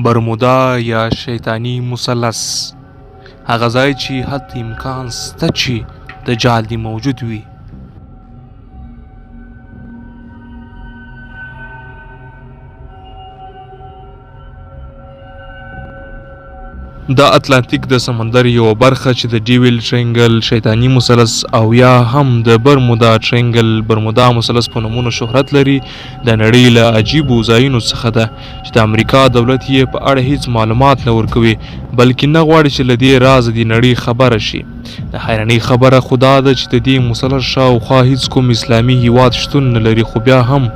برمودا یا شیطاني مثلث، هغه ځای چې هلته امکان سته چې دجال دې موجود وي. د اتلانتیک د سمندر یوه برخه چې د ډیویل ټرینګل، شیطاني مثلث او یا هم د برمودا ټرینګل، برمودا مثلث په نومونو شهرت لري، د نړۍ له عجیبو ځایونو څخه ده چې د امریکا دولت یې په اړه هیڅ معلومات نه ورکوي، بلکې نه غواړي چې له دې رازه دې نړۍ خبره شي. د حیرانۍ خبره خو دا ده چې د دې مثلث شاوخوا هیڅ کوم اسلامي هیواد شتون نه لري، خو بیا هم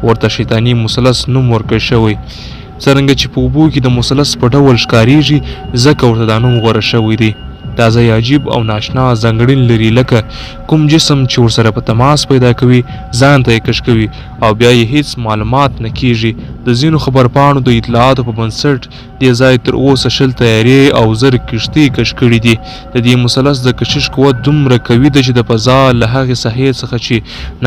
ورته شیطاني مثلث نوم ورکړل شوی. څرنګه چې په اوبو کې د مثلث په ډول ښکارېږي، ځکه ورته دا نوم غوره شوی دی. دا ځای عجیب او ناشنا ځانګړنې لري، لکه کوم جسم چې ورسره په تماس پیدا کوي، ځان ته یې کش کوي او بیا یې هیڅ معلومات نه کېږي. د ځینو خبرپاڼو د اطلاعاتو په بنسټ، دې ځای تر اوسه 20 طیارې او 1000 کښتۍ کش کړې دي. د دې مثلث د کشش قوت دومره قوي دی چې د فضا له هغې ساحې څخه چې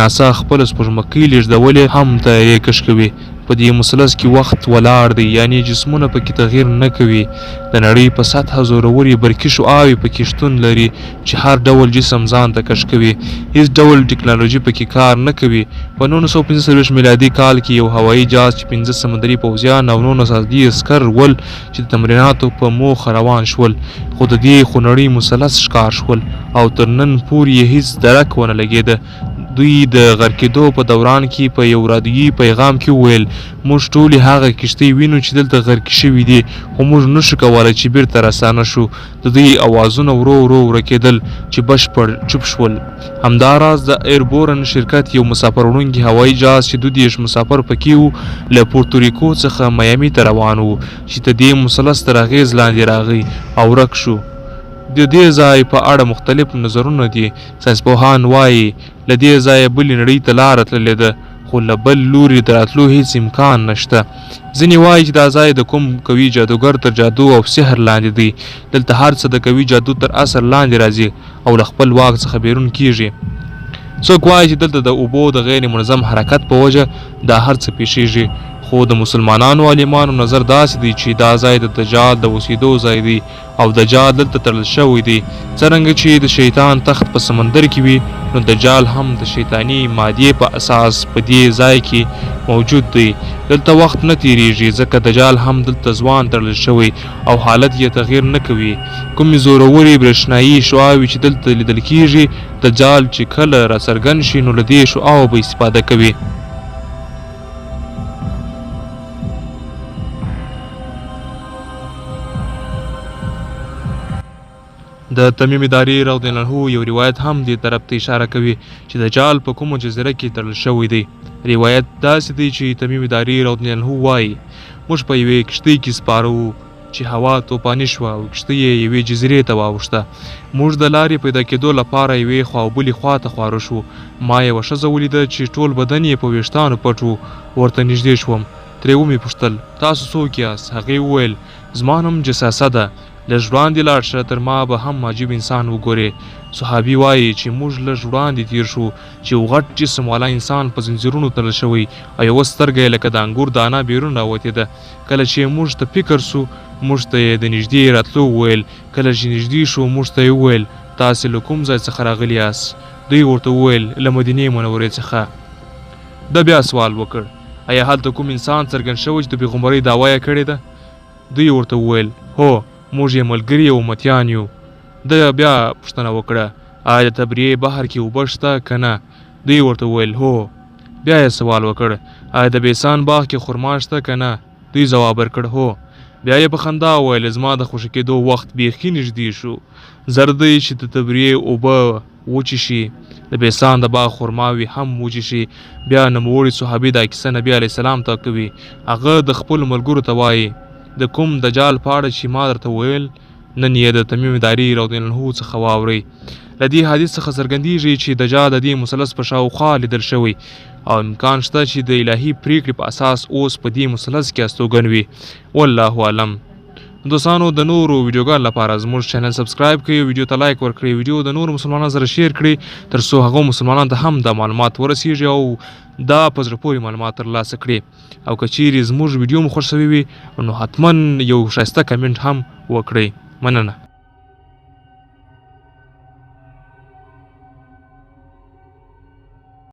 ناسا خپله سپوږمکۍ لېږدولې، هم طیارې کش کوي. په دې مثلث کې وخت ولاړ دی، یعنې جسمونه پکې تغیر نه کوي. د نړۍ په سطحه زورورې برقي شعاوې پکې شتون لري چې هر ډول جسم ځان ته کش کوي. هیڅ ډول ټکنالوژي پکې کار نه کوي. په 1945 میلادي کال کې یو هوایي جهاز چې 5 سمندري پوځیان او 19 عادي عسکر ول چې د تمریناتو په موخه روان شول، خو د دې خونړي مثلث ښکار شول او تر نن پورې یې هیڅ درک ونه لګېده. دوی د غرقېدو په دوران کې په یو رادیويي پیغام کې وویل، موږ ټولې هغه کښتۍ وینو چې دلته غرقې شوې دي، خو موږ نشو کولی چې بیرته راستانه شو. د دوی اوازونه ورو ورو ورکېدل چې بشپړ چوپ شول. همداراز د ایربورن شرکت یو مسافر وړونکی هوایي جهاز چې 32 مسافر پکې وو، له پورتوریکو څخه میامي ته روان و چې د دې مثلث تر اغېز لاندې راغی او ورک شو. د دې ځای په اړه مختلف نظرونه دي. ساینسپوهان وايي، له دې ځایه بلې نړۍ ته لاره تللې ده، خو له بل لوري د راتلو هیڅ امکان نشته. ځینې وايي چې دا ځای د کوم قوي جادوګر تر جادو او سحر لاندې دی. دلته هر څه د قوي جادو تر اثر لاندې راځي او له خپل واک څخه بیرون کیږي. څوک وايي چې دلته د اوبو د غیر منظم حرکت په وجه دا هر څه پیښیږي. خو د مسلمانانو عالمانو نظر داسې دی چې دا ځای د دجال د اوسېدو ځای دی او دجال دلته تړل شوی دی. څرنګه چې د شیطان تخت په سمندر کې وي، نو دجال هم د شیطاني مادې په اساس په دې ځای کې موجود دی. دلته وخت نه تیریږي، ځکه دجال هم دلته ځوان تړل شوی او حالت یې تغیر نه کوي. کومې زورورې برېښنايي شعاوې چې دلته لیدل کیږي، دجال چې کله راڅرګند شي، نو له دې شعاوو به استفاده کوي. د تمیم داري رضی الله عنه یو روایت هم دې طرف ته اشاره کوي چې دجال په کومه جزیره کې تړل شوی دی. روایت داسې دی چې تمیم داري رضی الله عنه وایي، موږ په یوې کښتۍ کې سپاره وو چې هوا توپاني شوه او کښتۍ یې یوې جزیرې ته واوښته. موږ د لارې پیدا کېدو لپاره یوې خوا او بلې خوا ته خواره شوو. ما یوه ښځه ولیده چې ټول بدن یې په ویښتانو پټ و. ورته نږدې شوم، ترې ومې پوښتل، تاسو څوک یاست؟ هغې وویل، زما نوم جساسه ده. لږ وړاندې لاړ شه، تر ما به هم عجیب انسان وګورې. صحابي وایي چې موږ لږ وړاندې تېر شو چې یو غټ جسم والا انسان په ځنځیرونو تړل شوی او یوه سترګه یې لکه د انګور دانه بیرون راوتې ده. کله چې یې موږ ته فکر شو، موږ ته یې د نږدې راتلو وویل. کله چې نږدې شو، موږ ته یې وویل، تاسې له کوم ځای څخه راغلي یاست؟ دوی ورته وویل، له مدینې منورې څخه. ده بیا سوال وکړ، ایا هلته کوم انسان څرګند شوی چې د پیغمبرۍ دعوه یې کړې ده؟ دوی ورته وویل، هو، موږ یې ملګري او امتیان یو. ده بیا پوښتنه وکړه، آیا د تبریې بحر کې اوبه شته که نه؟ دوی ورته وویل، هو. بیا یې سوال وکړ، آیا د بیسان باغ کې خرما شته که نه؟ دوی ځواب ورکړ، هو. بیا یې په خندا وویل، زما د خوشې کېدو وخت بیخي نږدې شو. زر دی چې د تبریې اوبه وچې شي، د بیسان د باغ خرماوې هم وچې شي. بیا نوموړي صحابي دا کیسه نبي علیه السلام ته کوي. هغه د خپلو ملګرو ته وایي، د کوم دجال په اړه چې ما درته ویل، نن یې د تمیم داري رضی الله عنه څخه واورئ. له دې حدیث څخه څرګندیږي چې دجال د دې مثلث په شاوخوا لیدل شوی او امکان شته چې د الهي پریکړې په اساس اوس په دې مثلث کې استوګن وي. والله اعلم. دوستانو د نورو ویډیوګانو لپاره زموږ چینل سبسکرایب کړئ، ویډیو ته لایک ورکړئ، ویډیو د نورو مسلمانانو سره شیر کړئ ترڅو هغو مسلمانانو ته هم دا معلومات ورسیږي او دا په زړه پورې معلومات ترلاسه کړي. او که چیرې زموږ ویډیو مو خوښ شوې وي نو حتما یو ښایسته کمنټ هم وکړئ. مننه.